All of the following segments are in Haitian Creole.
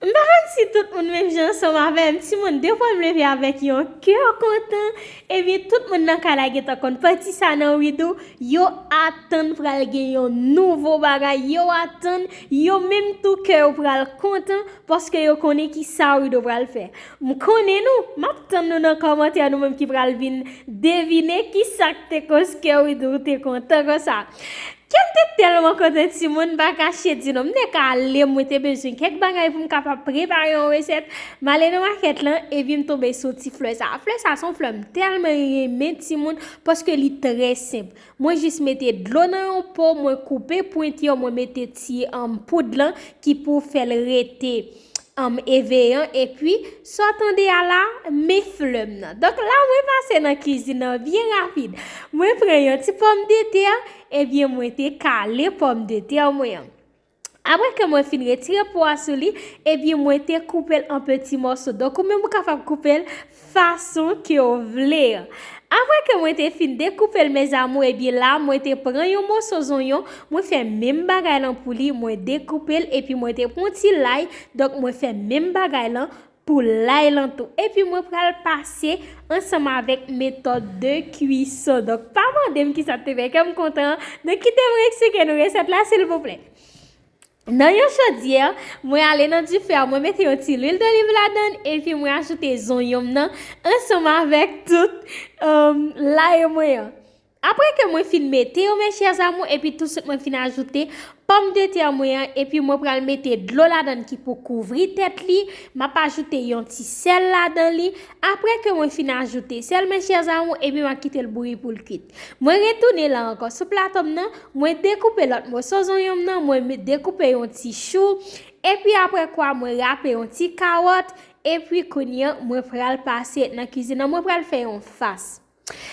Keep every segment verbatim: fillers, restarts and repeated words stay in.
M pa konn si tout moun menm jan ansanm avè m, timoun, depi m leve avèk yon kè kontan, ebyen, tout moun nan kay la gentan konn pati sa nan ridou, yo atann pral gen yon nouvo bagay, yo atann, yo menm tou kè yo pral kontan, paske yo konnen ki sa ridou pral fè. M konnen nou, m ap tann nou nan kòmantè nou menm ki pral vin devine ki sa k te koz kè ridou te kontan konsa. Kè m te tèlman kontan timoun, m pa kache di nou. M te ka ale, mwen te bezwen kèk bagay pou m kapab prepare yon resèt. M ale nan makèt lan, epi m tonbe sou ti flè sa. Flè sa se yon flè m tèlman renmen timoun, paske li trè senp. Mwen jis mete dlo nan yon po, mwen koupe pwent yo, mwen mete ti um, poud lan ki pou fè l rete um, eveyan, epi sa w tande a la, men flè m nan. Donk la, mwen pase nan kizin nan byen rapid. Mwen pran yon ti pòmdetè, ebyen, mwen te kale pòmdetè mwen an. Apre ke mwen fin retire po a sou li, ebyen, mwen te koupe l an peti mòso. Donk, ou menm ou kapab koupe l fason ke w vle. Apre ke mwen te fin dekoupe l, mes amours, ebyen, la, mwen te pran yon moso zonyon, mwen fè menm bagay lan pou li, mwen dekoupe l, epi mwen te pran ti lay, donk, mwen fè menm bagay lan pou lay lan tou. Epi mwen pral pase ansanm avèk metòd de cuisson. Donk, pa mande m kisa te fè kè m kontan an. Donk, kite mwen eksplike nou resèt la, silvouplè. Nan yon chodyè, mwen ale nan dife a, mwen mete yon ti lwil doliv ladann, epi mwen ajoute zonyon m nan ansanm avèk tout um, lay mwen an. Apre ke mwen fin mete yo, mes chers amours, epi touswit mwen fin ajoute pòmdetè mwen an, epi mwen pral mete dlo ladann ki pou kouvri tèt li, m ap ajoute yon ti sèl ladan li. Apre ke mwen fin ajoute sèl, mes chers amours, epi m ap kite l bouyi pou l kwit. Mwen retounen la ankò sou plato m nan, mwen dekoupe lòt moso zonyon m nan, mwen me- dekoupe yon ti chou, epi apre kwa mwen rape yon ti kawòt, epi kounye a mwen pral pase nan kizin nan, mwen pral fè yon fas.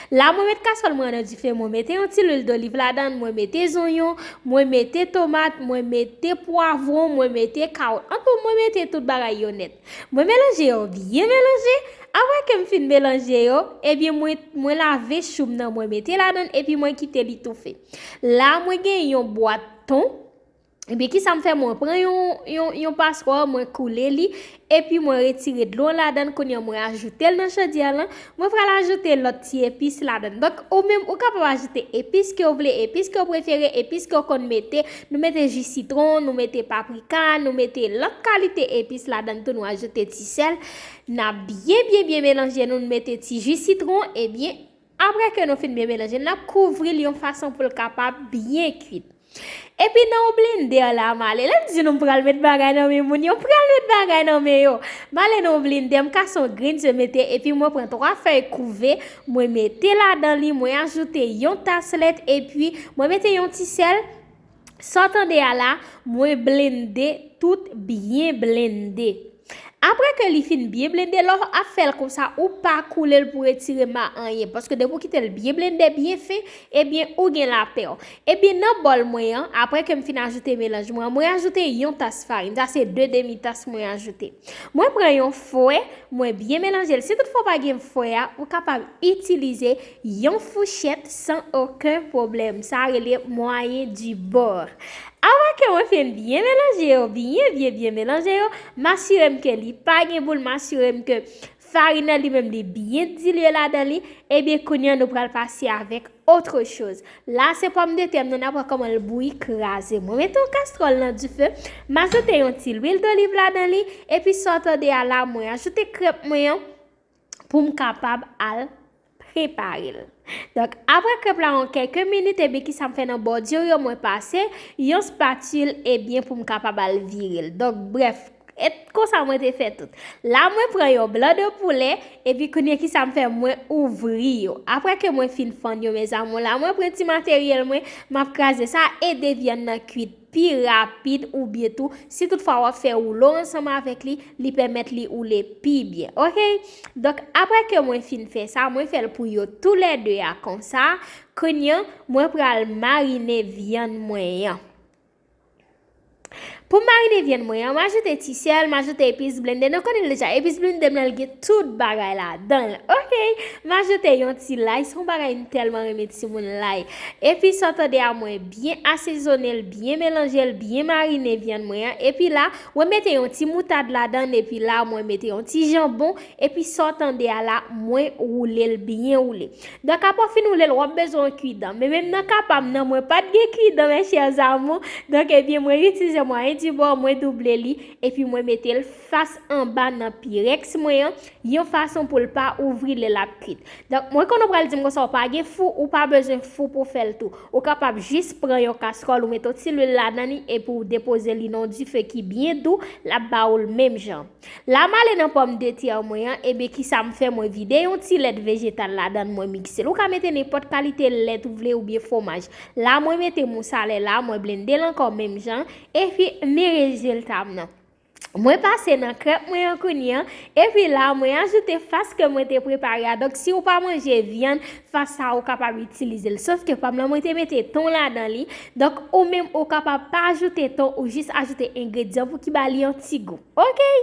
La, mwen met kaswòl mwen an nan dife, mwen mete yon ti lwil doliv ladann, mwen mete zonyon, mwen mete tomat, mwen mete pwavwon, mwen mete kawòt. Antou, mwen mete tout bagay yo nèt. Mwen melanje yo byen melanje. Apre ke m fin melanje yo, ebyen, mwen, mwen lave chou m nan, mwen mete ladann, epi mwen kite li toufe. La, mwen gen yon bwat ton. Ebyen, kisa m fè? Mwen pran yon, yon, yon paswa, mwen koule li, epi mwen retire dlo an ladann, kounye a mwen ajoute l nan chodyè lan, mwen pral ajoute lòt ti epis ladann. Donk, ou menm, ou kapab ajoute epis ke w vle, epis ke w prefere, epis ke w konn mete. Nou mete ji sitwon, nou mete paprika, nou mete lòt kalite epis ladann tou, nou ajoute ti sèl. N ap byen, byen, byen melanje nou, nou mete ti ji sitwon, ebyen, apre ke nou fin byen melanje, n ap kouvri l yon fason pou l kapab byen kwit. Epi nan yon blendè la, m ale. Lè m di nou m pral met bagay nan men moun yo, m pral met bagay nan men yo. M ale nan yon blendè, m kase yon grenn, mwen mete, epi mwen pran twa fèy kouve, mwen mete ladan li, mwen ajoute yon tas lèt, epi mwen mete yon ti sèl. Sa w tande a la, mwen blende tout byen blende. Apre ke li fin byen blende, lè w ap fè l konsa, ou pa koule l pou retire ma anyen. Paske depi w kite l byen blende, byen fen, ebyen, ou gen lapè w. Ebyen, nan bòl mwen an, apre ke m fin ajoute melanj mwen an, mwen ajoute yon tas farin. Sa se de demi tas mwen ajoute. Mwen pran yon fwè, mwen byen melanje l. Si toutfwa w pa gen fwè a, ou kapab itilize yon fouchèt san okenn pwoblèm. Sa rele moyen du bord. Apre ke mwen fin byen melanje yo, byen, byen, byen melanje yo, m asire m ke li pa gen boul, m asire m ke farin nan li menm li byen dilye ladan li, ebyen kounye a nou pral pase avèk autre chose. La se pòmdetè m nan, n ap wè kòman l bouyi kraze. Mwen mete yon kastwòl nan dife, m ajoute yon ti lwil doliv ladan li, epi sa w tande a la, mwen ajoute krèp mwen an, pou m kapab al prepare l. Donk, apre krèp la yon kèk minit, ebyen, kisa m fè nan bòdyo yo, mwen pase yon spatil, ebyen, pou m kapab al vire l. Donk, brèf, e konsa mwen te fè tout. La, mwen pran yon blan de poulè, epi kounye a kisa m fè, mwen ouvri yo. Apre ke mwen fin fann yo, mes amours, la, mwen pran ti materyèl mwen, m ap kraze sa, ede vyann nan kwit pi rapid oubyen tou, si toutfwa w ap fè woulo ansanm avèk li, li pèmèt li woule pi byen. Oke? Donk, apre ke mwen fin fè sa, mwen fè l pou yo toulède a konsa. Kounye a, mwen pral marine vyann mwen an. Pou m marine vyann mwen an, m ajoute ti sèl, m ajoute epis blende. Nou konnen l deja, epis blende m nan l gen tout bagay ladan l. Oke, m ajoute yon ti lay, se yon bagay m tèlman renmen timoun lay. Epi sa w tande a, mwen byen asezone l, byen melanje l, byen marine vyann mwen an. Epi la, mwen mete yon ti moutad ladan l, epi la, mwen mete yon ti janbon, epi sa w tande a la, mwen woule l byen woule. Donk, apre w fin woule l, w ap bezwen yon kwidan. Men menm nan ka pa m nan, mwen pa t gen kwidan, mes chers amours. Donk, ebyen, mwen itilize mwayen dibò, mwen double li, epi mwen mete l fas anba nan pirèks mwen an, yon fason pou l pa ouvri lè l ap kwit. Donk, mwen konnen w pral di m konsa, w pa gen fou, ou pa bezwen fou pou fè l tou. Ou kapab jis pran yon kastròl, ou mete yon ti lwil ladan li, epi w depoze li nan yon dife ki byen dou, l ap ba w l menm jan. La m ale nan pòmdetè mwen an, ebyen kisa m fè, mwen vide yon ti lèt vejetal ladan l, mwen mikse l. Ou ka mete nenpòt kalite lèt ou vle oubyen fwomaj. La mwen mete mousalè la, mwen blende l ankò menm jan, epi men rezilta m nan. Mwen pase nan krèp mwen an kounye an, epi la mwen ajoute fas ke mwen te prepare a. Donk si ou pa manje vyann, fas sa ou kapab itilize l. Sof ke pa m lan mwen te mete ton ladan li. Donk ou menm ou kapab pa ajoute ton, ou jis ajoute engredyan pou ki ba li yon ti gou. Oke.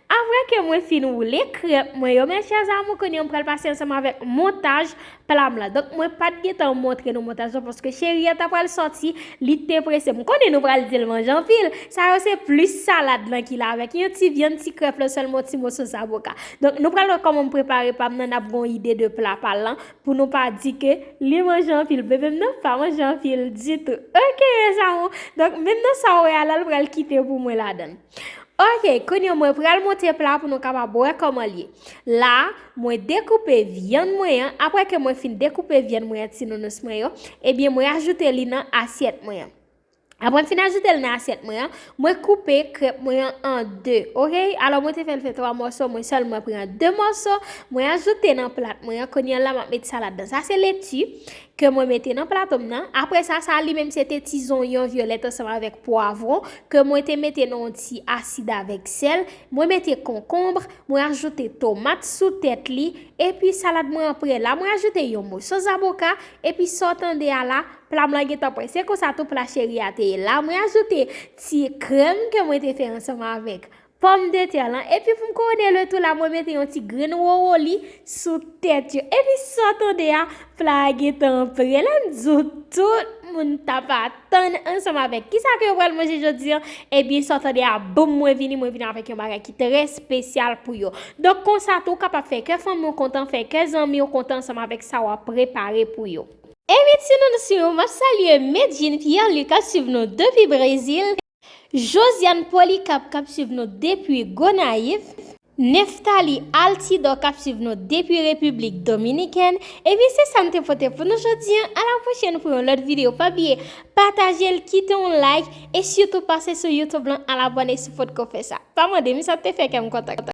Apre ke mwen fin woule krèp mwen yo, mes chers amours, kounye a m pral pase ansanm avèk montaj pla m lan. Donk mwen pa t gentan montre nou montaj lan paske cheri a ta pral sòti, li te prese. M konnen nou pral di l manje anpil. Sa yo se plis salad lan ki la avèk yon ti vyann, ti krèp lan, sèlman yon ti moso zaboka. Donk nou pral wè kòman m prepare pa m nan, n ap gen yon ide de pla pa l lan pou nou pa di ke li manje anpil. Bebe m nan pa manje anpil ditou. Oke, mes amours. Donk menm nan sa w wè a la, l pral kite pou mwen ladan l. Oke, kounye a mwen pral monte pla pou nou kapab wè kòman l ye. La, mwen dekoupe vyann mwen an. Apre ke mwen fin dekoupe vyann mwen an, ti nounous mwen yo, ebyen mwen ajoute li nan asyèt mwen an. Apre m fin ajoute l nan asyèt mwen an, mwen koupe krèp mwen an an de. Oke, alò mwen te fè l fè twa mòso, mwen sèlman pran de mòso, mwen ajoute nan plat mwen an. Kounye a la m ap met sa ladan. Sa se leti ke mwen mete nan plato m nan. Apre sa, sa li menm se te ti zonyon vyolèt ansanm avèk pwavwon ke mwen te mete nan yon ti asid avèk sèl. Mwen mete konkonb, mwen ajoute tomat sou tèt li, epi salad mwen an prè. La mwen ajoute yon moso zaboka, epi sa w tande a la, pla m lan gentan prè. Se konsa tou pla cheri a te ye. La mwen ajoute ti krèm ke mwen te fè ansanm avèk pòmdetè lan, epi pou m kouwone le tou la, mwen mete yon ti grenn wowoli sou tèt yo. Epi sa w tande a, pla a gentan prè. Lè m di w tout moun t ap atann ansanm avèk kisa ke yo pral manje jodi an, ebyen sa w tande a, boum, mwen vini, mwen vini avèk yon bagay ki trè espesyal pou yo. Donk konsa tou, w kapab fè kè fanmi w kontan, fè kè zanmi w kontan ansanm avèk sa w ap prepare pou yo. Ebyen ti nounous yo, m ap salye Medjine Pierre Luc k ap swiv nou depi Brezil. Josiane Polycarpe k ap swiv nou depi Gonayiv, Neftali Altidor k ap swiv nou depi Repiblik Dominikèn, epi se sa m te pote pou nou jodi an. A la pwochèn pou yon lòt videyo. Pa bliye pataje l, kite yon like, e sitou pase sou YouTube lan al abòne si w potko fè sa. Pa mande m, sa te fè kè m kontan.